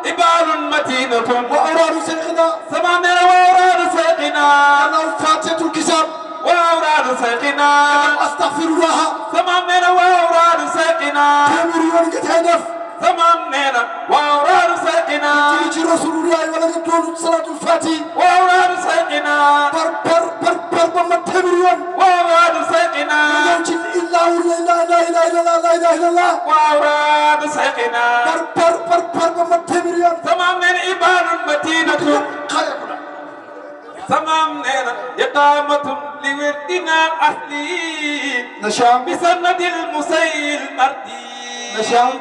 إبال متينة وأوراد سيقنا سمام نير وأوراد سيقنا كنا فاتية الكتاب وأوراد سيقنا أستغفر الله سمام نير وأوراد سيقنا تامر يوم كتهدف سمام نير وأوراد سيقنا تيجي رسول الله ولا يقول صلاة الفاتي وأوراد سيقنا بر بما تامر يوم وأوراد سيقنا يوجد إلا لا إله إلا الله لا إله إلا الله وأوراد سيقنا بر بما تامر يوم سمام نير إبال متينة خيرنا سمام نير إقامة لوردنا الأصلي نشام بسند المسيل المردي نشام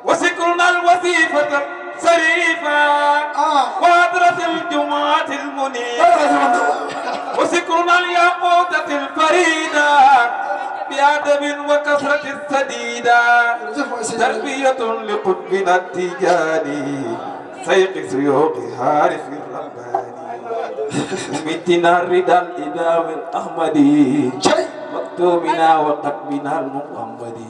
وسكرنا الوظيفة سريفا وادرة الجمعة المنيرة وسكرنا الياقوتة الفريدة بأدب وكثرة السديدة تربية لقطبنا التجاني سيق سيوق هارف الرباني متنا الردى الإدام الأحمدي مكتوبنا وقتبنا المحمدي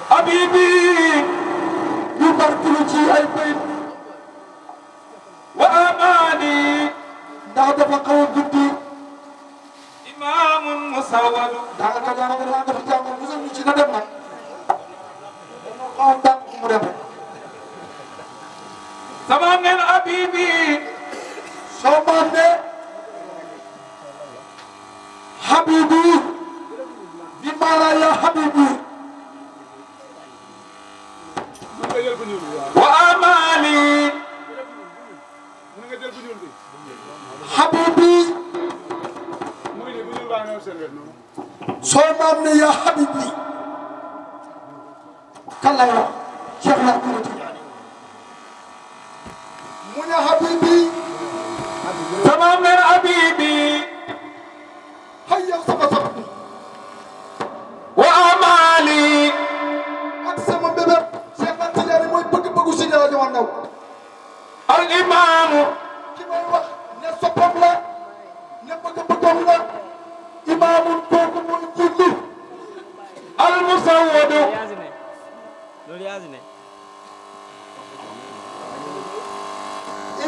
حبيبي يبركل شي أي بيت وأماني دعوة فقه الجدي إمام مسود دعوة كذا في جامع المسلم نجي ندمنا سمان حبيبي سمان حبيبي بما يا حبيبي وأماني حبيبي سومامني يا حبيبي كلا يا شيخنا من يا حبيبي تمام يا حبيبي هيا صبصب وأماني أقسم بالله الإمام كما يوح نصبهم لا نبقى لا إمام كوكم الجل المسود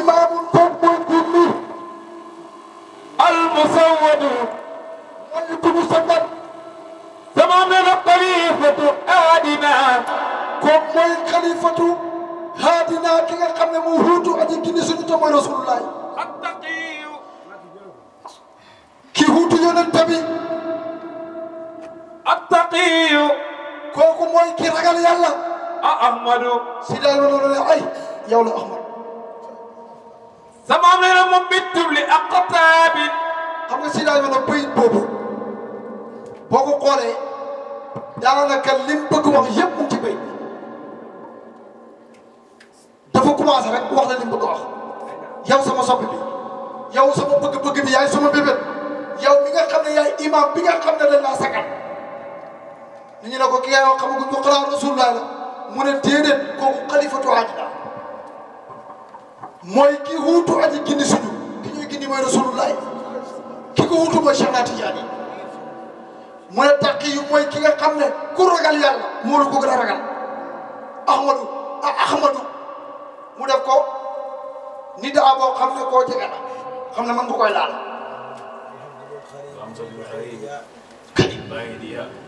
إمام كوكم الجل المسود ويكون سبب تمام الخليفة آدنا كم الخليفة هادنا كي خامن مو هوتو ادي كي سونو تو رسول الله التقي كي هوتو يونت بي التقي كوكو موي كي راغال يالا احمد سيدال ولو اي ياولا احمد سمام لنا مبت لاقطاب خمو سيدال ولو بي بوبو بوكو خولé دانا كلم بك wax yépp mu ci bay dafa commencé rek wax la li mu bëgg wax yow sama soppi bi yow sama bëgg-bëgg bi yaay sama bébét yow mi nga xam ne yaay imam bi nga xam ne dañ laa sagal ni ñu ne ko ki ngay wax xamaguñ ko xalaat rasulullah la mu ne déedéet kooku xalifatu ajina mooy ki huutu aji gindi suñu ki ñuy gindi mooy rasulullah ki ko huutu mooy Cheikh Tidiane mu ne taqi yu mooy ki nga xam ne ku ragal yàlla moo la ko gën a ragal ahmadu mu def ko nit daa boo xam ne koo jege la xam ne mën nga koy laal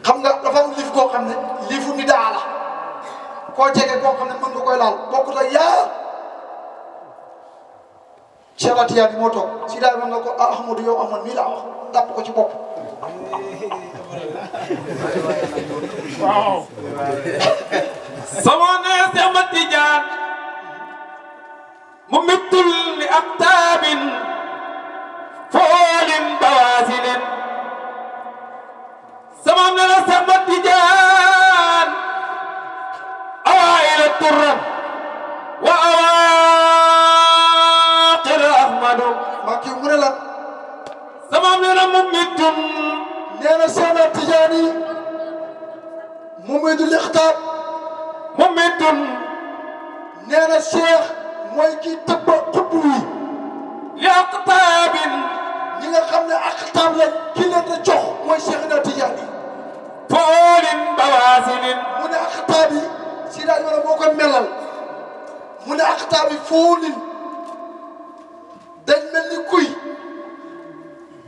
xam nga dafa am liif koo xam ne liifu nit daa la koo jege koo xam ne mën nga koy laal bokkut ak yaa Cheikh Tidiane moo toog si daal mën nga ko ahmadu yow amoon nii laa wax dàpp ko ci bopp waaw sama nees Cheikh Tidiane ممت لأقطاب فول بواسل سمام لنا سمى التجان أوائل الترم وأواقر أحمد ما كي مرلا سمام لنا ممت لنا سمى التجاني ممت لأقطاب ممت لنا الشيخ mooy kii tëbb xutbu yi li aqtaabin aqtaab lañ ki leen a jox mooy Cheikhna Tidiane foolin bawaasilin mu ne aqtaab yi si daal wala moo ko melal mu ne aqtaab yi foolin dañ mel ni kuy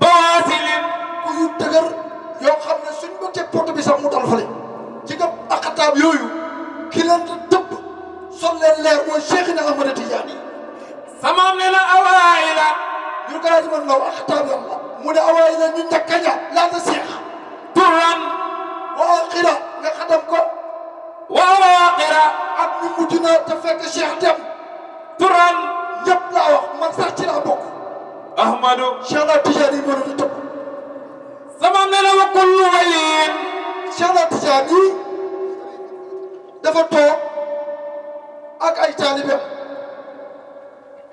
bawaasilin kuyu dëgër yoo xam ne suñ ba teg poto bi sax mu dal fale ci nga aqtaab yooyu ki leen di tëbb sol leen leer mooy Cheikhna Ahmada Tidiane samaam ne na awaayila ñu ko laaj man law aqtaab yàlla mu ne awaayila ñu njëkk a ña laata Cheikh turan wa aaxira nga xatam ko wa awaaxira ak ñu mujj na te fekk Cheikh dem turan ñëpp laa wax man sax ci laa bokk ahmadu Cheikhna Tidiane moo leen di tëbb samaam ne na wa kullu waliin Cheikhna Tidiane dafa toog ak ay taalibeem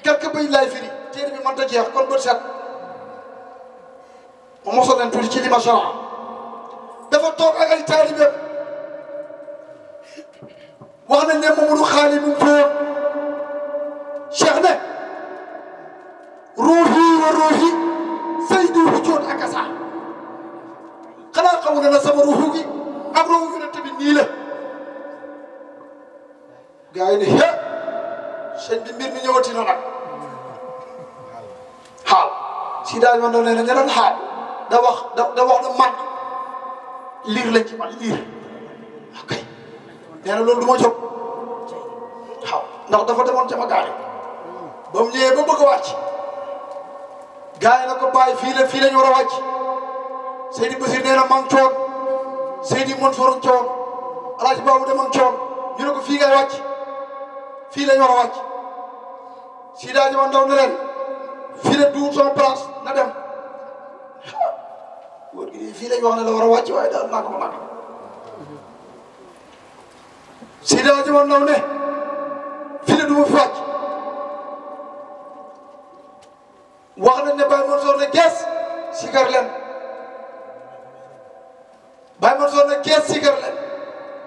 quelque bay lay firi téere bi mënta jeex kon bët set ma mosal leen tuuti ci li ma sara dafa toog ak ay taalibeem wax nañ ne Mamadou Xaali mu foon Cheikh ne ruuhi wa ruuhi saydi wujjoon ak asa xanaa xamu ne na sama ruuhu gi ak ruuhu yonent bi nii la gaa yi ne he sëñ bi mbir mi ñëwati na nag xaal si daal man doon nee na ñeneen xaal da wax da man liir lañ ci man liir ok nee na loolu du ma jóg waaw ndax dafa demoon ca ma gaari ba mu ñëwee ba bëgg a wàcc gaa yi na ko bàyyi fii lañ war a wàcc Seydi Basir nee na mang coon Seydi Mansour coon Alaaji Baabu de mang coon ñu ne ko fii ngay wàcc fii lañ war a wàcc si daa ñëwoon ndaw ne leen fii la duur sama place na dem góor gi fii lañ wax ne la war a wàcc waaye daal naa ko nag si daa ñëwoon ndaw ne fii la du ma fi wàcc wax nañ ne Baye Mansour ne gees sikar leen Baye Mansour ne gees sikar leen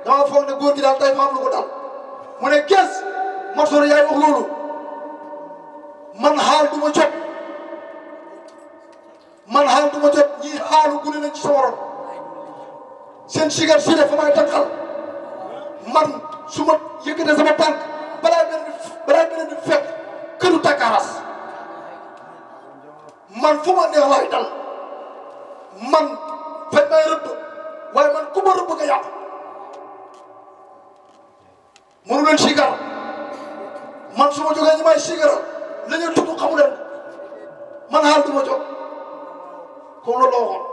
dama foog ne góor gi daal tey ma am lu ko dal mu ne gees Mansour yaay wax loolu man xaal du ma jot man xaal du ma jot ñii xaalu gune nañ ci sa waroon seen sigar si ne fa may tànqal man su ma yëkkatee sama tànk balaa beneen di fekk këru Takaras man fu ma neex laay dal man fañ may rëbb waaye man ku ma rëbb nga yàqu mënu leen sigar man su ma jógee ñi may sigaral la ñuy tudd xamu leen man xaal du ma jóg comme loolu la waxoon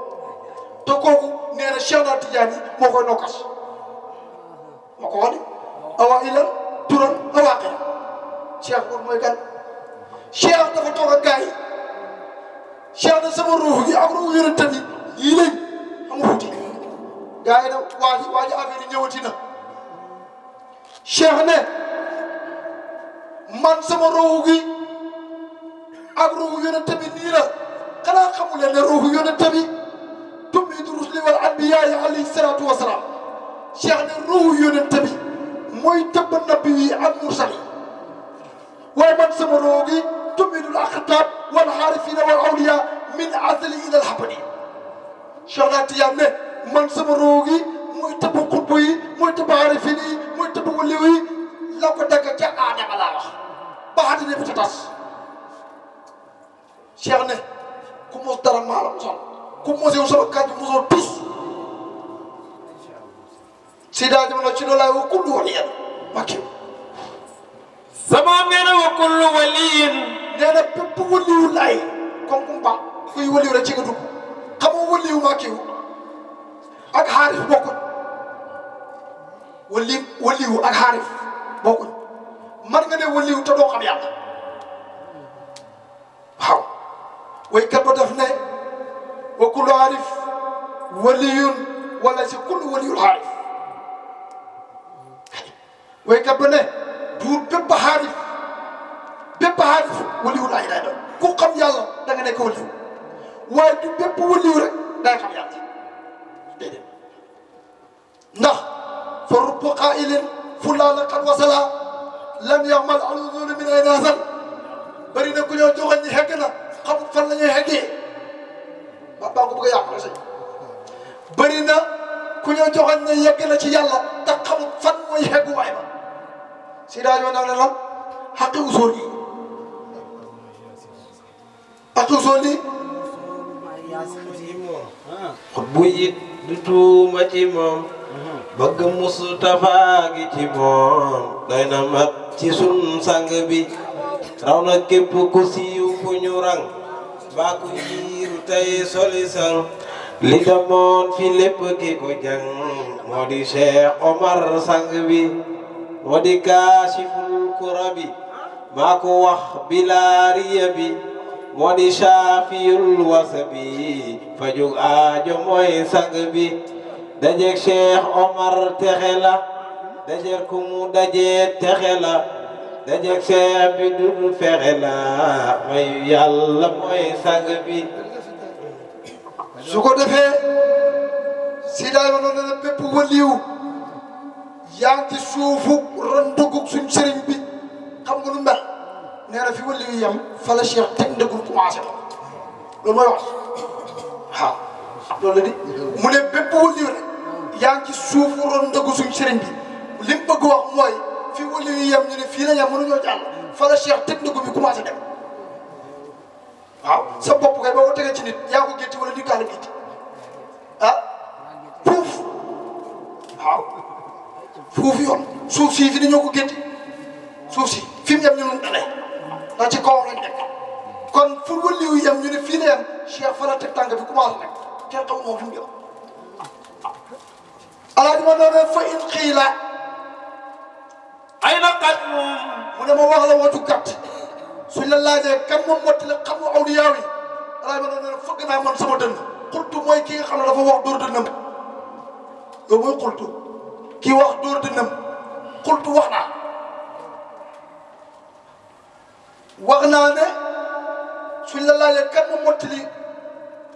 te kooku nee na Cheikhna Tidiane moo koy nokkas moo ko wax ni awa ilan turan awaqira Cheikh boobu mooy gan Cheikh dafa toog ak gars yi Cheikh na sama ruux gi ak ruux yonent bi yii lañ amu futi gars yi nag waa ji affaire yi ñëwati na Cheikh ne man sama ruux gi ak ruuxu yonent bi nii la xanaa xamu leen ne ruuxu yonent bi tumiidu rusli wal anbiyaa alayhi salaatu wa salaam Cheikh ne ruuxu yonent bi mooy tëbb nabi yi ak mursal yi waaye man sama ruux gi tumiidul aqtaab wal aarifiina wal awliyaa min azali ila al abadi Cheikhna Tidiane ne man sama ruux gi mooy tëbb xutbu yi mooy tëbb aarifiin yi mooy tëbb waliw yi la ko dagg ca aadama laa wax ba àddina bi ta tas Cheikh ne ku mos dara maa la mosal ku mosewu sama kàddu mosoo tus si daa jamono ci loolu laay wa kullu waliyan makki samaam nee na wa kullu waliyin nee na bépp waliyu laay comme kumpa kuy waliyu rek ci nga dugg xamoo waliyu makkiwu ak xaarif bokkuñ waliyu ak xaarif bokkuñ man nga ne waliyu te doo xam yàlla waaw waykat ba def ne wa kullu aarif waliyun wala si kullu waliyul aarif waykat ba ne duur bépp aarif waliyu laay day doon ku xam yàlla da nga nekk waliyu waaye du bépp waliyu rek day xam yàlla déedéet ndax fa rubbu qaa'ilin fulaana qad wasala lam yamal aludul min ay naasal bëri na ku ñoo joxoon ñi xegg na xamul fan la ñuy xeggee baa ko bëgg a yàq la sëñ bëri na ku ñëw joxoon ne yegg na ci yàlla te xamul fan mooy yegguwaay ba si daa yoo nag ne lan xaqi usool yi xaqi usool yi bu yit du tuuma ci moom bëgg Mustafa gi ci moom doy na mat ci sun sang bi raw na képp ku siiw ku ñu rang baa ku yiiru tey soli sang li demoon fi lépp ki ko jàng moo di Cheikh Omar sang bi moo di kaasiful kurabi maa ko wax bilaariya bi moo di saafiyul wasabi fajug aajo mooy sang bi dajeeg Cheikh Omar texe la dajeeg ku mu dajeeg texe la dajeeg Cheikh bi dul fexe la mayu yàlla mooy sang bi su ko defee si daay ma noonu ne bépp waliw yaa ngi ci suufu ron dugub suñ sëriñ bi xam nga lu mel nee na fi waliw yi yem fa la Cheikh teg ndëgul commencé ma loolu mooy wax waaw loolu la di mu ne bépp waliw rek yaa ngi ci suufu ron dugub suñ sëriñ bi li mu bëgg wax mooy fi waliw yi yem ñu ne fii la yem mënuñoo jàll fa la Cheikh teg ndëgul bi commencé dem waaw sa bopp kay boo ko tegee ci nit yaa ko gétti wala nit kaa la gétti ah fuuf waaw fuuf yoon suuf si fi dañoo ko gétti suuf si fi mu yem ñu mun dalee ndax ci kawam lañ nekk kon fu waliw yem ñu ne fii la yem Cheikh fa la teg tànk bi commencé nag kenn xamul moom fi mu yem alaaji ma noonu fa in xiila ay na kat moom mu ne ma wax la watu gàtt suñ la laajee kan moom mottali xam nga awliyaaw yi alaaji ma noonu fëgg naa man sama dënn xultu mooy ki nga xam ne dafa wax dóor dënnam yow mooy xultu kii wax dóor dënnam xultu wax naa ne suñ la laajee kan moom mottali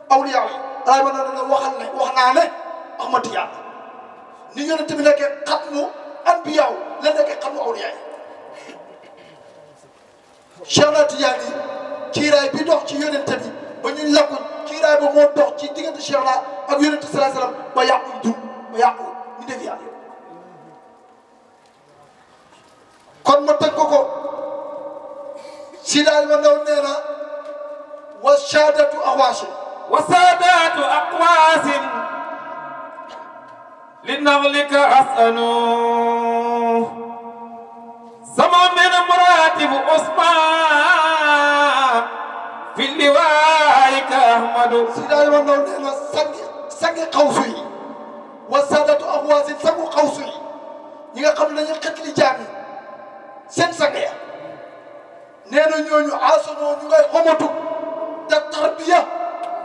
awliyaaw yi alaaji ma noonu wax naa ne Ahmad Tijaan ni yonent bi nekkee xatmu anbiyaaw la nekkee xatmu awliyaa yi Cheikh na Tijaan yi kiiraay bi dox ci yonent bi ba ñuy lakkuñ kiiraay ba moo dox ci diggante Cheikh na ak yonent sallallahu alayhi wasallam ba yàquñ dund ba yàqu ñu def yàlla kon ma tënk ko si daal ma ndaw nee na wa saadatu axwaasin wa saadatu aqwaasin li naxlika asanu sama men muratibu Usmaan fi liwaayika Ahmadu si daal ma ndaw nee na sangi xawsu yi wa saadatu axwaasin sangu xawsu yi ñi nga xam ne dañuy xet li jaam yi seen sang ya nee na ñooñu asanoo ñu ngay xomatu da tarbiya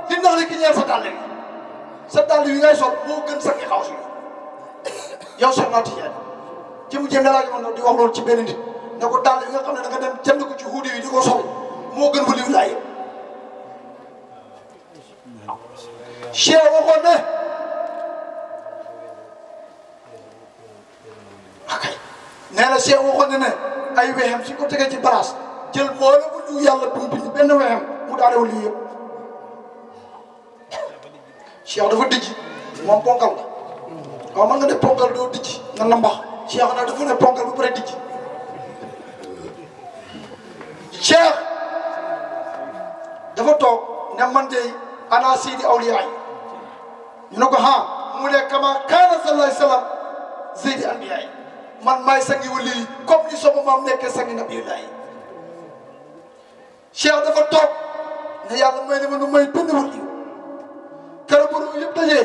li ndax li ki ñeel sa dàll yi ngay sol moo gën sangi xawsu yi yow Cheikh na Tijaan ci mu jëm dalaa man di wax loolu ci benn nit ne ko dàll yi nga xam ne da nga dem jënd ko ci huudi yi di ko sol moo gën waliyu laay Cheikh waxoon ne akay nee na Cheikh waxoon ne ay wexem suñ ko tegee ci balaas jël mboole waliyu yàlla bi mu bind benn wexem mu daane waliyu yëpp Cheikh dafa dijji moom ponkal la waaw man nga ne ponkal doo dijji nan la mbax Cheikh nag dafa ne ponkal bu pare dijji Cheikh dafa toog ne man de ana sidi awliyaa yi ñu ne ko mu ne kama kaana sallallahu alayhi wasallam sidi anbiyaa yi man maay sangi wali yi comme ni sama maam nekkee sangi nabiyullah yi Cheikh dafa toog ne yàlla may ne ma nu may benn waliyu keroog bu ruuh yëpp dajee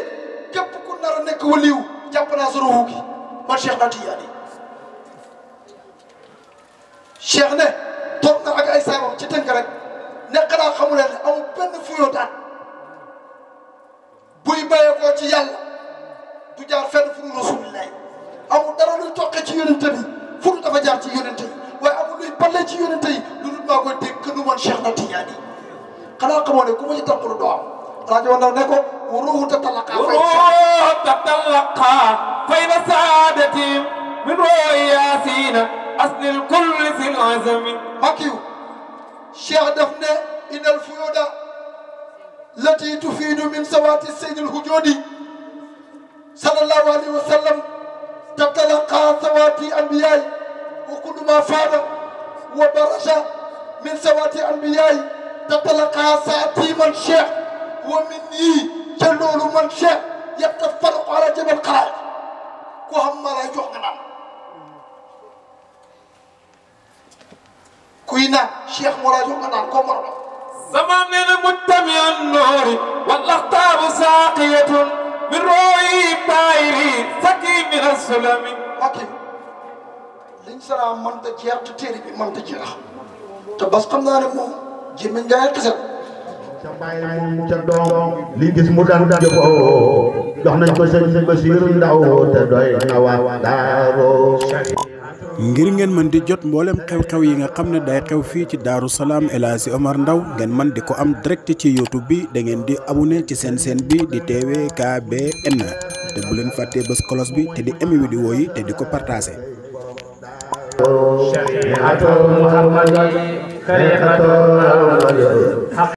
képp ku nar a nekk waliyu jàpp naa sa ruuhu gi man Cheikh na Tijaan yi Cheikh ne toog na ak ay saabam ci tënk rek nekk naa xamu leen ne amul benn fuyootaan buy bàyyeekoo ci yàlla du jaar fenn fu dul rasulillahi amul dara luy toqee ci yonente bi fu dul dafa jaar ci yonente yi waaye amul luy ballee ci yonente yi lu dul maa koy dégg nu man Cheikh na Tijaan yi xanaa xamoo ne ku ma ci tàqalu doo am rajo Ndaw ne ko ruuhu tatalaqa fayna saadati min rooyi yaasiina aslil kulli sil azami makiyu Cheikh daf ne inal fuyuda التي تفيد من سوات السيد الوجود صلى الله عليه وسلم تتلقى سوات أنبياء وكل ما فاد وبرز من سوات أنبياء تتلقى ساتي من شاء ومني جلول من شاء يتفرق على جبل قرار كوهم لا يجوعنا كوينا شيخ مراجعنا كومرنا زمان متمع النور والأخطاب ساقية من روي طائري سكي من السلم ok liñ sara mënta jeex te téere bi mënta jeex te bas xam naa ne moom jéem ngay xisal ca bàyyi moom ca doom li gis mu daan jëfoo jox nañ ko sëñ Basiiru Ndaw te doy na waa Daaru ngir ngeen mën di jot mboolem xew-xew yi nga xam ne day xew fii ci Daaru Salaam El Hadji Omar Ndao ngeen mën di ko am direct ci YouTube bi da ngeen di abonné ci seen bi di TVKBN te bu leen fàttee bës cloche bi te di aimé vidéo yi te di ko partagé.